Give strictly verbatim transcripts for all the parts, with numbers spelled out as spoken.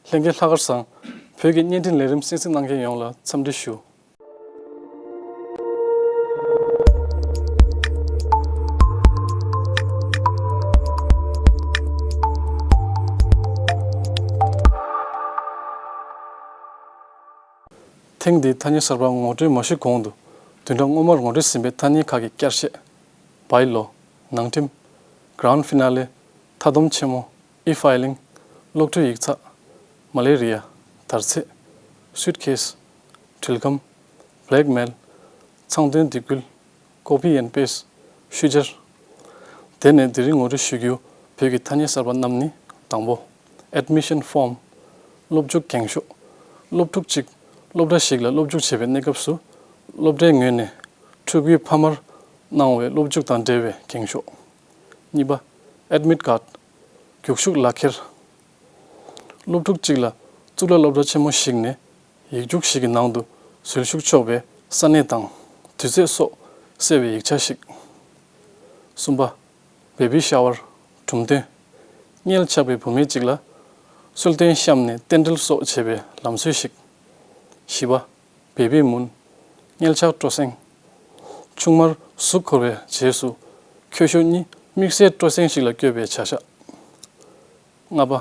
ལྷན་རྒྱས་ལྷག་དཀར་བཟང་། བོད་ཀྱི་བརྙན་འཕྲིན་ལས་རིམ་གསན་གཟིགས་གནང་མཁན་ཡོངས་ལ་འཚམས་འདྲི་ཞུ། ཐེངས་འདིའི་ཐ་སྙད་གསར་པ་ངོ་སྤྲོད་མ་ཞུས་གོང་དུ། བདུན་ཕྲག་སྔོན་མར་ངོ་སྤྲོད་ཟིན་པའི་ཐ་སྙད་ཁག་གི་བསྐྱར་བཤད། བའི་ལོ། ནང་ཁྲིམས། གྷ་རན་ཕི་ན་ལེ། མཐའ་སྡོམ་ཆེན་མོ། ཨི་ཕའི་ལིང་། གློག་འཕྲུལ་ཡིག་ཚགས། མ་ལེ་རི་ཡ། དར་ཚད། སུཊ་ཁེས། འགྲུལ་ཁམས། བྷེ་ལེག་མེལ། ཚང་དོན་སྡིགས་སྐུལ། ཀོ་པི་ཨེན་པེས། ཤུལ་བཅར། དེ་ནས་དེ་རིང་ངོ་སྤྲོད་ཞུ་རྒྱུ་བོད་ཀྱི་ཐ་སྙད་གསར་པ་རྣམས་ནི། དང་པོ། ཨེཌ་མི་ཤན་ཕོམ། སློབ་འཇུག་འགེངས་ཤོག་སློབ་ཕྲུག་ཅིག་སློབ་གྲྭ་ཞིག་ལ་སློབ་འཇུག་བྱེད་པའི་གནས་སྐབས་སུ། སློབ་གྲྭའི་ངོས་ནས་ཕྲུ་གུའི་ཕ་མར་གནང་བའི་སློབ་འཇུག་དང་འབྲེལ་བའི་འགེངས་ཤོག་གཉིས་པ། ཨེཌ་མིཊ་ཀཱརཌ། རྒྱུགས་ཤུགས་ལག་ཁྱེར། སློབ་ཕྲུག་ཅིག་ལ་གཙུག་ལག་སློབ་གྲྭ་ཆེན་མོ་ཞིག་ནས་ཡིག་རྒྱུགས་ཤིག་གི་ནང་དུ་འཛུལ་ཞུགས་ཆོག་པའི་ས་གནས་དང་དུས་ཚོད་སོགས་གསལ་བའི་ཡིག་ཆ་ཞིག་གསུམ་པ། བེ་བི་ཤ་ཝར། གྲུམ་སྟོན། མངལ་ཆགས་པའི་བུད་མེད་ཅིག་ལ་གསོལ་སྟོན་བཤམས་ནས་རྟེན་འབྲེལ་སོགས་བྱེད་པའི་ལམ་སྲོལ་ཞིག་བཞི་པ། བེ་བི་མུན། མངལ་ཆགས་སྤྲོ་གསེང་། ཆུང་མར་གཟུགས་འཁོར་བའི་རྗེས་སུ་ཁྱོ་ཤུག་གཉིས་དམིགས་བསལ་སྤྲོ་གསེང་ཞིག་ལ་བསྐྱོད་པའི་བྱ་གཞག་ལྔ་པ།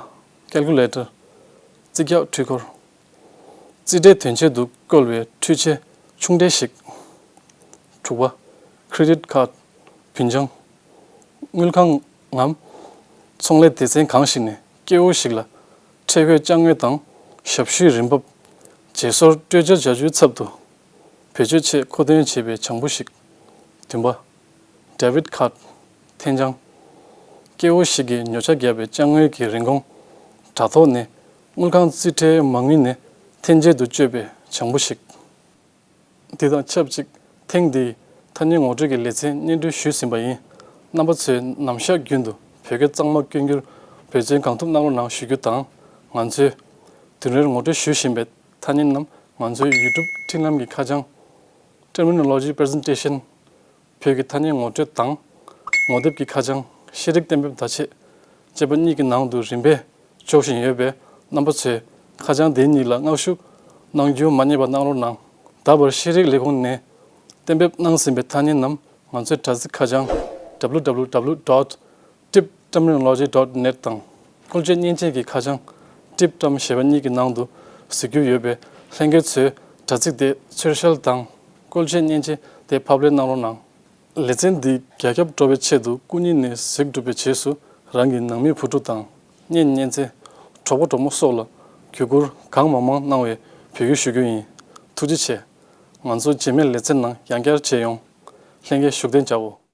ཀལ་ཀུ་ལེ་ཊར། རྩིས་རྒྱག་འཕྲུལ་འཁོར། རྩིས་ཁྲའི་དོན་ཆེད་དུ་བཀོལ་བའི་འཕྲུལ་ཆས་ཆུང་གྲས་ཤིག་དྲུག་པ། ཁེ་རེ་ཌིཊ་ཀཱརཌ། བུན་བྱང་། དངུལ་ཁང་ངམ་ཚོང་ལས་སྡེ་ཚན་གང་ཞིག་ནས་སྐྱེ་བོ་ཞིག་ལ་ཁྲལ་དགོས་ཅ་དངོས་དང་ཞབས་ཞུའི་རིན་འབབ། བརྗེ་སོར་སྤྲོད་འཇལ་བྱ་རྒྱུའི་ཚབ་ཏུ་བེད་སྤྱོད་ཆེད་མཁོ་འདོན་བྱེད་པའི་བྱང་བུ་ཞིག་བདུན་པ། ཌེ་བིཊ་ཀཱརཌ། འཐེན་བྱང་། སྐྱེ་བོ་ཞིག་གིས་ཉོ་ཆ་བརྒྱབ་པའི་ཅ་དངོས་ཀྱི་རིན་གོང་དྲ་ཐོག་ནས་དངུལ་ཁང་རྩིས་ཁྲའི་མ་དངུལ་ནས་འཐེན་འབྱེད་དུ་སྤྱོད་པའི་བྱང་བུ་ཞིག་འདི་དང་ཆབས་ཅིག་ཐེངས་འདིའི་ཐ་སྙད་ངོ་སྤྲོད་ཀྱི་ལེ་ཚན་སྙན་སྒྲོན་ཞུས་ཟིན་པ་ཡིན། རྣམ་པ་ཚོས་ནམ་ཞག་རྒྱུན་དུ་བོད་སྐད་གཙང་མ་སྐྱོན་རྒྱུར་འབད་བརྩོན་གང་ཐུབ་གནང་རོགས་གནང་ཞུ་རྒྱུ་དང་། ང་ཚོས་དུས་རེར་ངོ་སྤྲོད་ཞུ་བཞིན་པའི་ཐ་སྙད་རྣམས་ང་ཚོའི་ཡུ་ཊུབ་འཕྲིན་ལམ་གྱི་ཁ་བྱང་Terminology Presentation བོད་ཀྱི་ཐ་སྙད་ངོ་སྤྲོད་དང་། ངོ་དེབ་ཀྱི་ཁ་བྱང་ཤེས་རིག་གཏན་འབེབས་བརྡ་ཆད་ཅེས་པ་གཉིས་ཀྱི་ནང་དུ་རིམ་པས་འཇོག་བཞིན་ཡོད་པས། རྣམ་པ་ཚོས་ཁ་བྱང་དེ་གཉིས་ལ་མངགས་ཞུ་གནང་རྒྱུ་མ་བསྙེལ་བ་གནང་རོགས་གནང་། ད་བར་ཤེས་རིག་ལས་ཁུངས་ནས་གཏན་འབེབས་གནང་ཟིན་པའི་ཐ་སྙད་རྣམས་ང་ཚོའི་དྲ་ཚིགས་ཁ་བྱང་www dot tibterminology dot net དང་བཀོལ་སྤྱོད་མཉེན་ཆས་ཀྱི་ཁ་བྱང་TibTerm ཞེས་པ་གཉིས་ཀྱི་ནང་དུ་གཟིགས་རྒྱུ་ཡོད་པས། ལྷན་རྒྱས་ཚོས་དྲ་ཚིགས་དེ་ཚུར་ཤལ་དང་བཀོལ་སྤྱོད་མཉེན་ཆས་དེ་ཕབ་ལེན་གནང་རོགས་གནང་། ལེ་ཚན་འདི་རྒྱ་ཁྱབ་འགྲོ་བའི་ཆེད་དུ་སྐུ་ཉིད་ནས་གཟིགས་གྲུབ་པའི་རྗེས་སུ་རང་གི་ནང་མི་བུ་ཕྲུག་དང་གཉེན་ཉེ་ཚན། གྲོགས་པོ་གྲོགས་མོ་སོགས་ལ་བརྒྱུད་བསྐུར་གང་མང་མང་གནང་བའི་འབོད་སྐུལ་ཞུ་རྒྱུ་ཡིན། ཐུགས་རྗེ་ཆེ། ང་ཚོ་རྗེས་མའི་ལེ་ཚན་ནང་ཡང་བསྐྱར་མཇལ་ཡོང་། ལྷན་རྒྱས་བཞུགས་གདན་འཇགས་འོ།